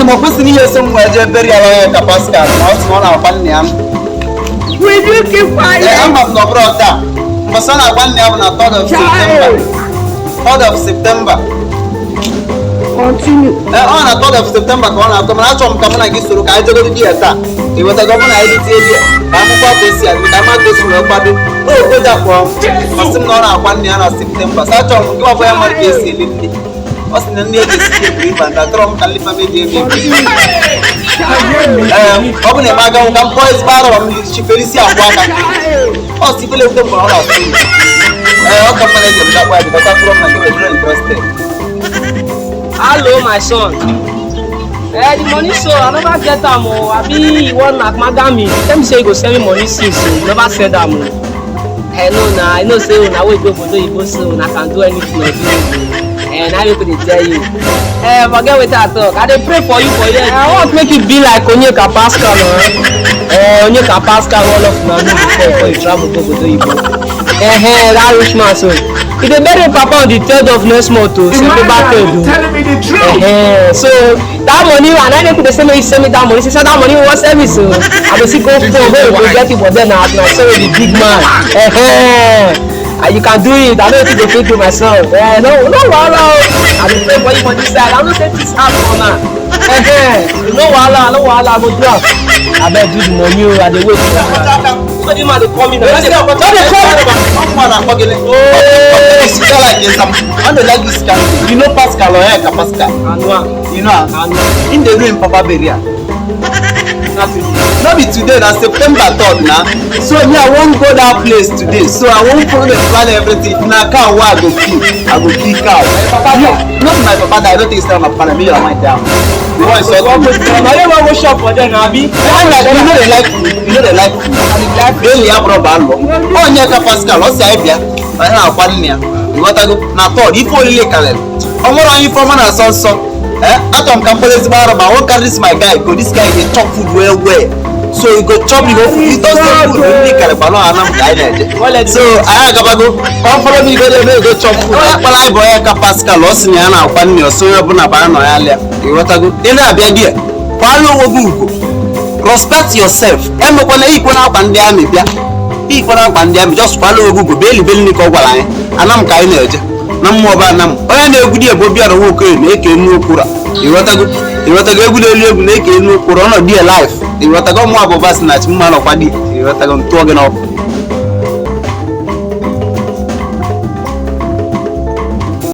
m, ọ kwesịrị ihe eso m wee jee burial Onyeka Pascal na ọ sị na ọ na-akwa nne ya. Will you keep quiet? Ee, ama m na ọ bụrụ taa. Mbọsị ọ na-akwa nne ya bụ na 3rd of September. 3rd of September. Continue. Ee, ọ na 3rd of September ka ọ na-atọ, mana achọrọ m ka mụ na gị soro ka anyị jegodo di ya taa. Ị ghọtago? Ọ bụ na anyị dịtie di ya ka akwụkwọ ka esi adị, ka ama ka esi wee kwado ogoja kpọọ m, ọ sị m na ọ na-akwa nne ya na September. Sa achọrọ m gị ọbụ ya mara ka esi eli nne. Ọ sị na nne eji esi eburu ibu and achọrọ m ka nlifa mebie emebi. Ee, ọ bụ na eme aga ka m kpọọ ezigbo arọ m chiferisi akwụ aka. Ọ sị ifele ewute m ọ na-atụ. Ee, ọ ka mma na eji emega kpọ ya because afụrọ m na nke nwere interested. Hello, my son. Eh, the money so I never get am o. Abi you wan knack maga me? Tell me say you go send me money since o. You never send am o. Eh, no na, I know say una wey go obodo oyibo so una can do anything or do anything. Eh, na make we dey tell you. Eh, forget wetin I talk. I dey pray for you for here. I want make you be like Onyeka Pascal o. Eh, Onyeka Pascal, all of una know before you travel go obodo oyibo. Eh, eh, that rich man so. He dey bury him papa on the 3rd of next month o, September 3rd o. Telling me the truth. So that money, and I make dey say make you send me that money. Say that money wan service o. I go see go phone wey you go get it for there na na so be big man. And you can do it. I no fit go fit do myself. No, no wahala o. I dey pray for you for this side. I no say this hard for now. No wahala, no wahala. I go do am. Abeg do the money o. I dey wait for you. So the man dey call me now. No dey call me. Ọ na-akpọ gị. I don't like this kind of thing. You know Pascal or Onyeka Pascal? I know am. You know am? I know. Him dey do him papa burial. Na today. No be today, na September 3rd na. So me, I wan go that place today. So I wan follow dem plan everything. If na cow wey I go kill, I go kill cow. Papa No, no be my papa die. I no think say na my papa na me your mind down. You wan insult me? Na you wan go shop for there na abi? Why like you no dey like food? You no dey like food? Daily abụrụ ba alụ. Onyeka Pascal, ọ sị anyị bịa. Anyị na-akwa nne ya. Ịghọtago? Na third, ife olile karịrị. Ọ nwere onye ife ọma na-asọ nsọ. Eh, achọrọ m ka m kpọrọ ezigbo arụ ma I wan carry this my guy go. This guy dey chop food well well. So you go chop the whole food. You don say food ndị karịkwa nọ anam ka anyị na-eje. So anyị agabago. Come follow me go there make you go chop food. Onye kpọrọ anyị bụ Onyeka Pascal, ọ sị na ya na-akwa nne ya, ọsọ onye ọbụla bara nọ ya lịa. Ịghọtago? Ị na-abịa di ya, kwala onwe gị ugwu. Respect yourself. Emekwana iyikwana akwa ndị amị bịa, iyikwana akwa ndị amị, just kwala onwe gị ugwu bịa elibe nri ka ọ gwara anyị. Anam ka anyị na-eje na mmụọ bụ anam. Onye na-egwu di ebe Obiara Nwokoye na-eke enu okwura. Ịghọtago? Ịghọtago? Egwu na-elu egwu na-eke enu okwura ọnọdụ ya life. Ịghọtago? Mmụọ bụ Basinachi mma nọkwa di. Ịghọtago? Ntụọ gị n'ọkụ.